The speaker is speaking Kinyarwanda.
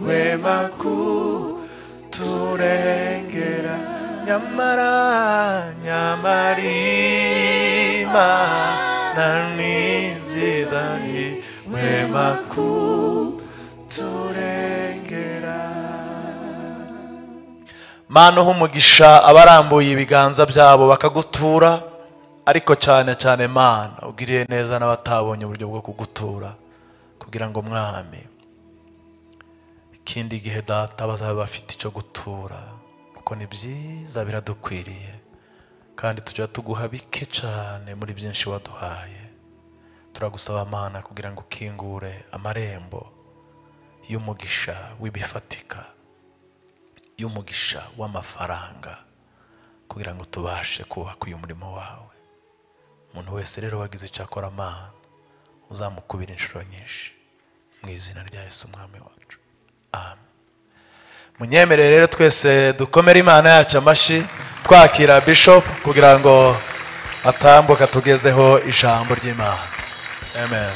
Ntihwema kuturengera. Nyamara, nyamara Imana ni nziza, ntihwema kuturengera. Mana, uha umugisha abarambuye ibiganza byabo bakagutura, ariko cyane cyane Mana ugiriye neza n'abatabonye uburyo bwo kugutura, kugira ngo Mwami ikindi gihe Data bazaba bafite icyo gutura, kuko ni byiza biradukwiriye, kandi tujya tuguha bike cyane muri byinshi waduhaye. Turagusaba Mana kugira ngo ukingure amarembo y'umugisha w'ibifatika, y'umugisha w'amafaranga, kugira ngo tubashe kubaka uyu murimo wawe. Umuntu wese rero wagize icyo akora, Mana uzamukubira inshuro nyinshi, mu izina rya Yesu Umwami wacu, amen. Munyemerere rero twese dukomere Imana yacu amashyi, twakira Bishop kugira ngo atambuka tugezeho ijambo ry'Imana. Amen.